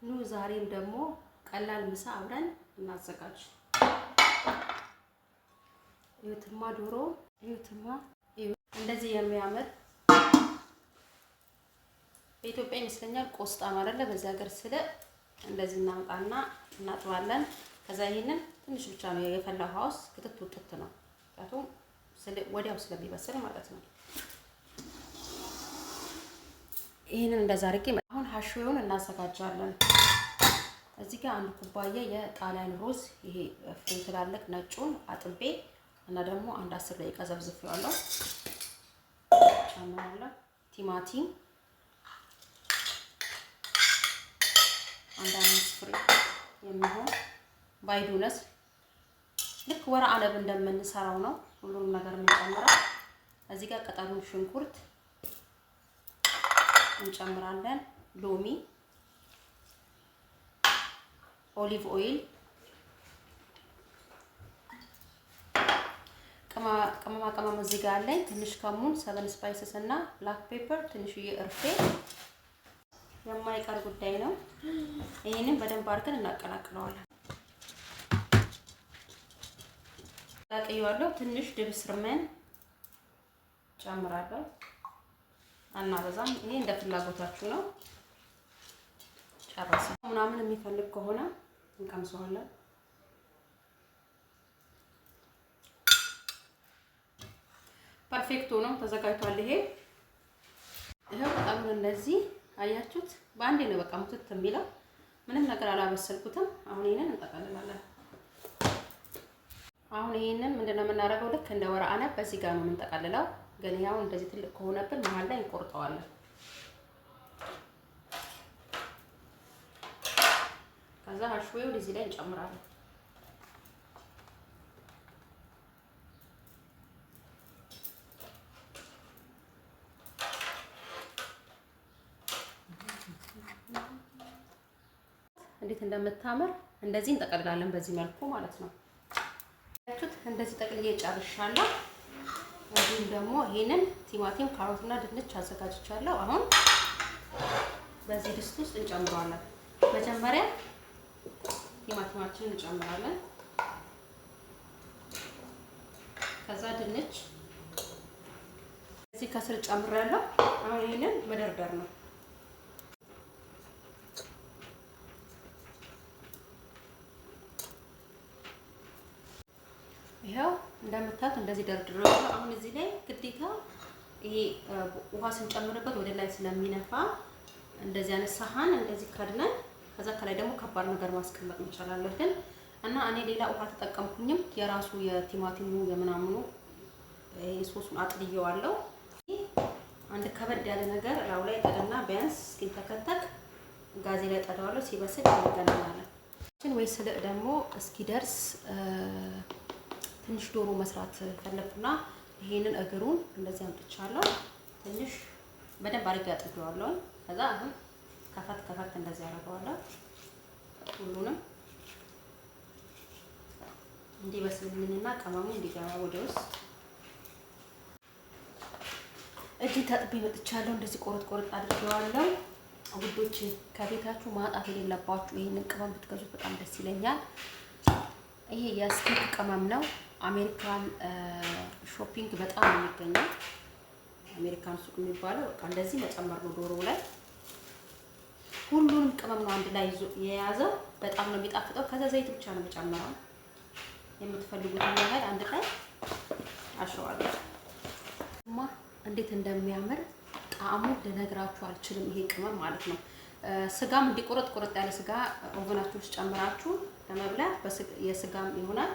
ኑ ዛሬም ደግሞ ቀላል ምሳ አብረን እናዘጋጅ። እዩትማ ዶሮ፣ እዩትማ እንደዚህ የሚያምር በኢትዮጵያ ይመስለኛል ቆስጣ ነው አይደለ? በዚህ ሀገር ስለ እንደዚህ እናምጣና እናጥባለን። ከዛ ይሄንን ትንሽ ብቻ ነው የፈላ ውሃ ውስጥ ክትት ውጥት ነው፣ ምክንያቱም ወዲያው ስለሚበስል ማለት ነው። ይህንን እንደዛ አድርጌ አሁን ሀሽዌውን እናዘጋጃለን። እዚህ ጋር አንድ ኩባያ የጣሊያን ሩዝ ይሄ ፍሬ ትላልቅ ነጩን አጥቤ እና ደግሞ አንድ 10 ደቂቃ ዘፍዝፌዋለሁ። ጨምራለሁ። ቲማቲም አንድ 5 ፍሬ የሚሆን بقدونس ልክ ورق عنب እንደምንሰራው ነው ሁሉንም ነገር የምንጨምረው። እዚህ ጋር ቅጠሉን ሽንኩርት እንጨምራለን። ሎሚ፣ olive oil፣ ቅመማ ቅመም እዚህ ጋር አለኝ። ትንሽ ከሙን፣ seven spices እና black pepper፣ ትንሽዬ እርፌ የማይቀር ጉዳይ ነው። ይህንን በደንብ አድርገን እናቀላቅለዋለን። ቀላቅየዋለሁ። ትንሽ دبس رمان ጨምራለሁ። አናበዛም። ይሄ እንደ ፍላጎታችሁ ነው። ጨረሰ ምናምን የሚፈልግ ከሆነ እንቀምሰዋለን። Perfect ነው ተዘጋጅቷል። ይሄው ቅጠሉን እንደዚህ አያችሁት። በአንዴ ነው በቃ ሙትት የሚለው፣ ምንም ነገር አላበሰልኩትም። አሁን ይሄንን እንጠቀልላለን። አሁን ይሄንን ምንድነው የምናደርገው? ልክ እንደ ورق عنب በዚህ ጋር ነው የምንጠቀልለው። ግን ያው እንደዚህ ትልቅ ከሆነብን መሀል ላይ እንቆርጠዋለን። ከዛ ሀሽዌውን እዚህ ላይ እንጨምራለን። እንዴት እንደምታምር እንደዚህ እንጠቀልላለን። በዚህ መልኩ ማለት ነው። እንደዚህ ጠቅልዬ ጨርሻለሁ። እንዲሁም ደግሞ ይሄንን ቲማቲም፣ ካሮት እና ድንች አዘጋጅቻለሁ። አሁን በዚህ ድስት ውስጥ እንጨምረዋለን። መጀመሪያ ቲማቲማችንን እንጨምራለን። ከዛ ድንች እዚህ ከስር ጨምሬያለሁ። አሁን ይሄንን መደርደር ነው። ይኸው እንደምታዩት እንደዚህ ደርድሬዋለሁ። አሁን እዚህ ላይ ግዴታ ይሄ ውሃ ስንጨምርበት ወደ ላይ ስለሚነፋ እንደዚህ አይነት ሰሃን እንደዚህ ከድነን ከዛ ከላይ ደግሞ ከባድ ነገር ማስቀመጥ መቻል አለብን። እና እኔ ሌላ ውሃ ተጠቀምኩኝም የራሱ የቲማቲሙ የምናምኑ ይሄ ሶሱን አጥልየዋለሁ። አንድ ከበድ ያለ ነገር ላዩ ላይ ጠድና ቢያንስ እስኪንተከተክ ጋዜ ላይ ጠደዋለሁ። ሲበስል እንገናኛለን። ወይ ስልእ ደግሞ እስኪደርስ ትንሽ ዶሮ መስራት ፈለኩና ይሄንን እግሩን እንደዚህ አምጥቻለሁ። ትንሽ በደንብ አድርጌ አጥቤዋለሁ። ከዛ አሁን ከፈት ከፈት እንደዚህ አደርገዋለሁ። ሁሉንም እንዲበስልልኝና ቅመሙ እንዲገባ ወደ ውስጥ እጅ ታጥቤ መጥቻለሁ። እንደዚህ ቆረጥ ቆረጥ አድርጌዋለሁ። ውዶች ከቤታችሁ ማጣት የሌለባችሁ ይሄንን ቅመም ብትገዙት በጣም ደስ ይለኛል። ይሄ የ steak ቅመም ነው። አሜሪካን shopping በጣም ነው የሚገኘው። አሜሪካን ሱቅ የሚባለው በቃ እንደዚህ መጨመር ነው ዶሮ ላይ። ሁሉንም ቅመም ነው አንድ ላይ የያዘው። በጣም ነው የሚጣፍጠው። ከዛ ዘይት ብቻ ነው የሚጨምረው። የምትፈልጉትን ያህል አንድ ላይ አሸዋለሁ። እማ እንዴት እንደሚያምር ጣዕሙ ልነግራችሁ አልችልም። ይሄ ቅመም ማለት ነው። ስጋም እንዲቆረጥ ቆረጥ ያለ ስጋ oven ኣችሁ ውስጥ ጨምራችሁ ለመብላት የስጋም ይሆናል።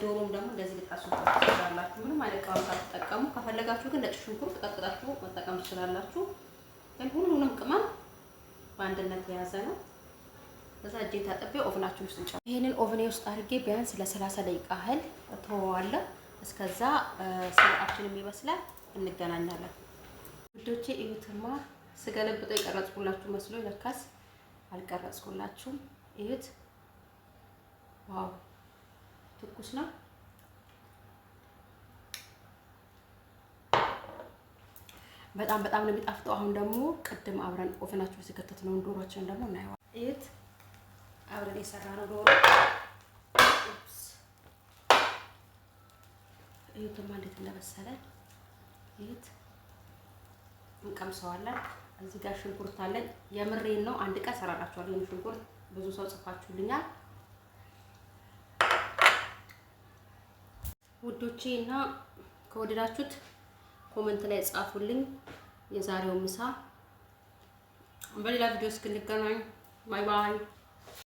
ዶሮም ደግሞ እንደዚህ ልታሱበት ትችላላችሁ። ምንም አይነት ቅመም ሳትጠቀሙ ከፈለጋችሁ ግን ነጭ ሽንኩርት ቀጥቅጣችሁ መጠቀም ትችላላችሁ። ግን ሁሉንም ቅመም በአንድነት የያዘ ነው። ከዛ እጄን ታጥቤ oven ኣችን ውስጥ እንጨምር። ይሄንን oven ኤ ውስጥ አድርጌ ቢያንስ ለ30 ደቂቃ ያህል እተወዋለሁ። እስከዛ ስጋችንም ይበስላል። እንገናኛለን ውዶቼ። እዩትማ፣ ስገለብጠው የቀረጽኩላችሁ መስሎ ለካስ አልቀረጽኩላችሁም። እዩት፣ wow ትኩስ ነው። በጣም በጣም ነው የሚጣፍጠው። አሁን ደግሞ ቅድም አብረን oven ኣችን ውስጥ የከተትነውን ዶሮአችንን ደግሞ እናየዋለን። እዩት፣ አብረን የሰራነው ዶሮ። እዩትማ እንዴት እንደበሰለ እዩት። እንቀምሰዋለን። እዚህ ጋር ሽንኩርት አለን። የምሬን ነው። አንድ ቀን እሰራላችኋለሁ። ይሄን ሽንኩርት ብዙ ሰው ጽፋችሁልኛል ውዶቼ፣ እና ከወደዳችሁት comment ላይ ጻፉልኝ። የዛሬው ምሳ በሌላ ቪዲዮ እስክንገናኝ bye bye።